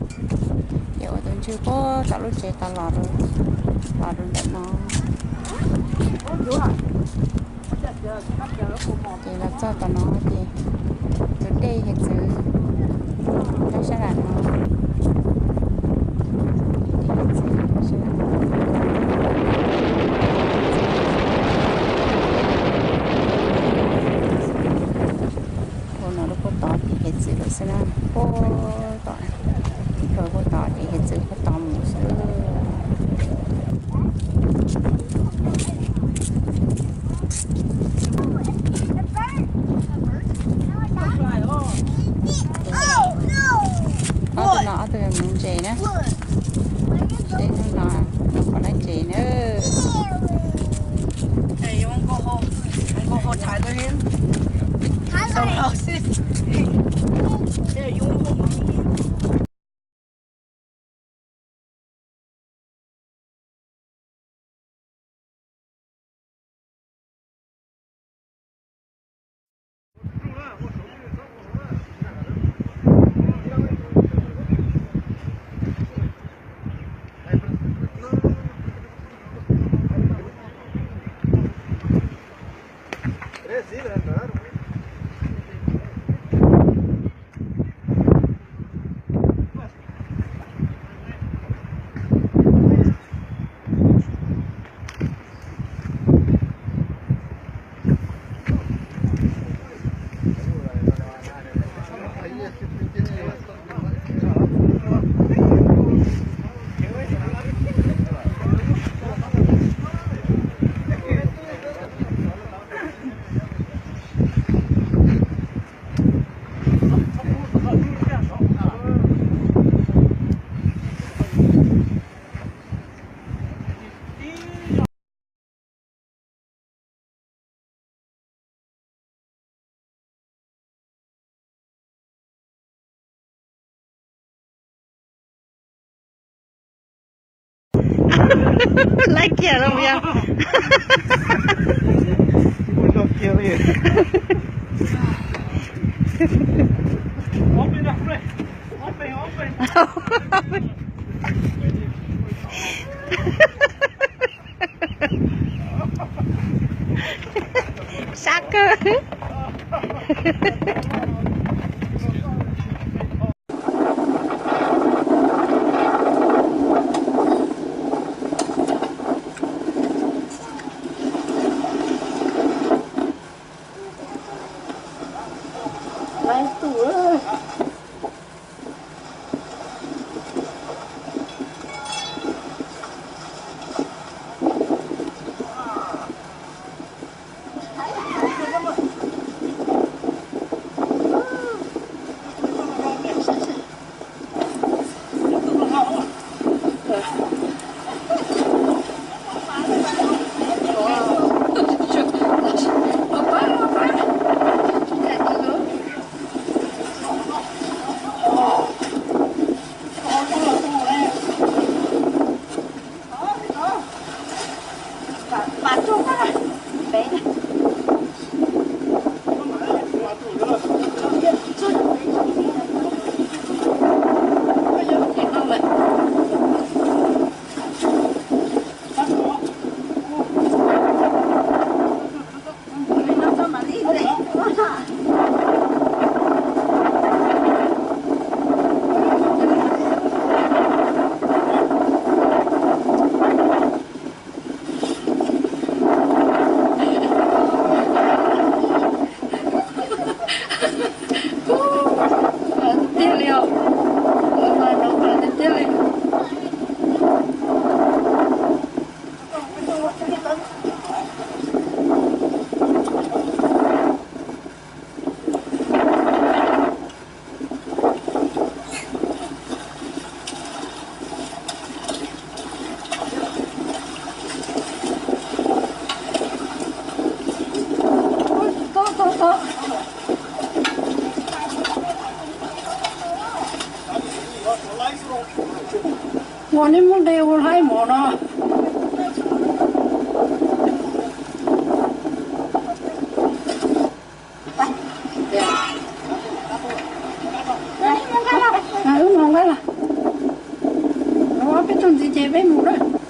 Ces ua tus ntswg puag tom lub tsev tau los, los rau ntawm no. Ces los txog tom no ces tus dej hiav txwv nyob sab nram no. Dej hiav txwv nyob sab nram no. Ua no lub puag tod ces hiav txwv lawm xwb na, puag tom, puag tod ces hiav txwv puag tod mus xwb. Ob tug no ob tug mus ntses na. Seb hnub no nws puas laib ntses na. Laib kiag los yog. Sab kawg. Tiag li os. Tiag tiag li. Ua neb muab de ua haib mov no. Wb mus nqa los. Peb mus na.